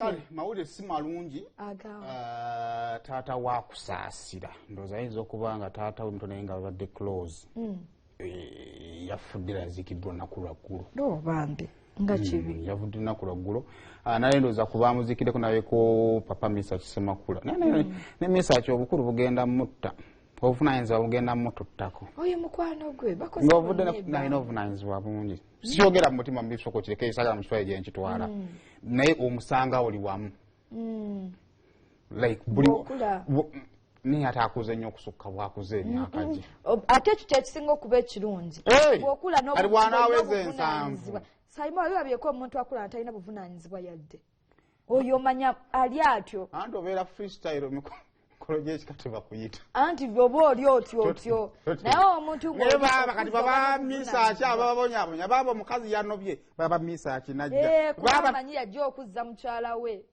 Kale mawulire si malungi. Taata wa Kusaasira, ndowooza ayinza okuba nga taata we muto naye nga babadde close. Yafudde, yaziikiddwa olunaku lwaggulo. Bambi, nga kibi. Yavudde lunaku lwaggulo, naye ndowooza kuba amuziikiddeko nabeko papa Misa Kisemakula. Ne Misaki obukulu bugenda mutta, obuvunanyizibwa bugenda mututtako. Oyo mukwano gwe. Ngaovudde nalina obuvunanyizibwa bungi. Siyogera mu mutima mubi, sooka okireke, sagala mukitwale gye nkitwala, naye omusanga oli wamu like buli naye ate akuze nnyo okusukka bwakuze emyaka gye. Ate ekyo kyekisinga okuba ekirungi. Bwokula bwanaaweza 70. Saima, wali wabyeko omuntu akula nga talina buvunanyizibwa yadde? Oyo omanya ali atyo. Anti obeera freestyle, mikolo gyekika tebakuyita. Anti oba oli otyo otyo, naye omuntu Naye baaba kati baba Misaaki ababonyabonya, baaba omukazi yanobye, baba Misaaki najja. Kubamanyi yajja okuzza mukyala we,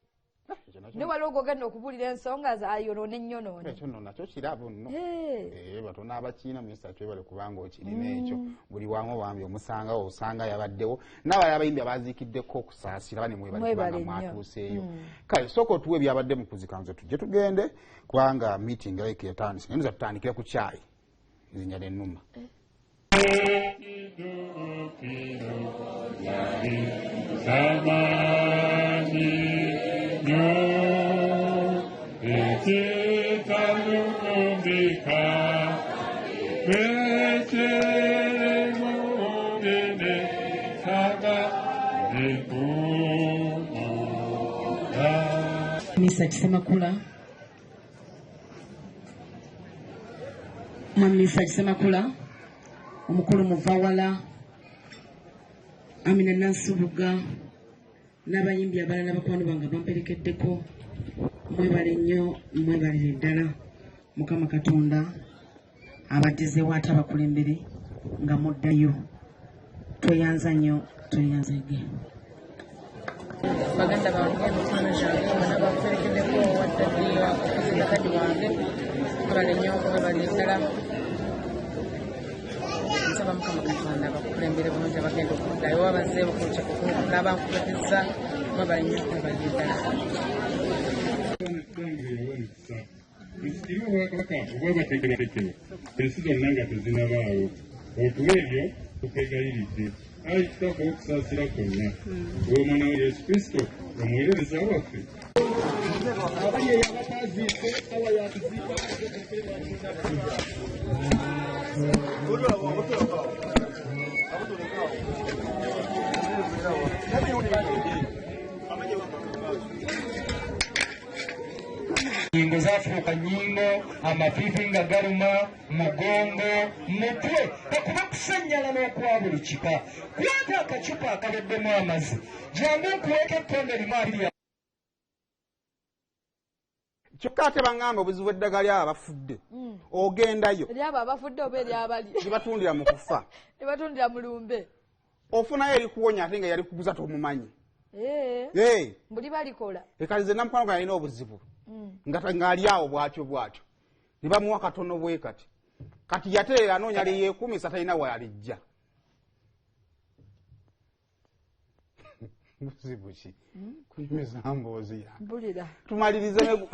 ne waliwo gwogenda okubuulira ensonga ze ayonoone ennyonoone. Ekyo nno nakyo kirabo nno. Batono abakiina. Misaaki, webale kubanga okirina ekyo. Buli wamu bambi omusanga, osanga yabaddewo n'abalala abayimbi abaziikiddeko Okusaasira bane, mwebale kubanga mwatuuseeyo. Kale sooka otuwa ebyabadde mu kuzika, nze tujje tugende kubanga meeting like etandise, naye nza tutandikire ku kyayi nzinjala ennuma. Zamani nyo ekitalumbika bekyemudene saga nepumula. Misa Kisemakula, Mwami Misa Kisemakula, omukulu Muvawala, Amina Nansubuga n'abayimbi abalala, bakwano bange bamperekeddeko, mwebale nnyo, mwebalire ddala. Mukama Katonda abaddizeewo ate abakulembere nga muddayo. Tweyanza nnyo, tweyanzege. Baganda bange, mikwano gyange bonna bakuperekeddeko waddadi okuzinga daddy wange, mwebale nnyo, mwebalire ddala. Nsaba Mukama Katonda bakukulembere bulungi abagenda okuddayo abazze n'abankubatiza. Mwebale nnyo, mwebalire ddala. Musikire obwakabaka obwabateekerateekerwa ensi zonna nga tezinabaawo. Otuwa ebyo tukwegayiridde, ayi Kitaffe ow'okusaasira kwonna, olw'Omwana we Yesu Kristo omuweereza waffe. Abali eyo abataziise, awa yakuziika. Nyingo zafuuka nyingo, amavivi nga galuma, mugongo, mutwe, kakuba kusannyala n'okwa buli kika. Kwata akacupa akabeddemu amazzi, jangu nkuweeko ettonde limu abiri. Kyokka ate baŋŋamba obuzibu eddagala lyabo abafudde ogendayo Eryabo abafudde oba eryabali? Libatundira mu kufa. Libatundira mu lumbe. Ofunayo erikuwonya ate nga yali kuguza tomumanyi. Buli balikola. Ekalize namukwano gwe alina obuzibu ng'ali awo bwatyo bwatyo, ne bamuwa katono bwe kati kati yateera anoonya lyeyeekumisa, talina walijja. Buzibu ki kunyumiza mboozi yange? Mpulira. Tumalirize ne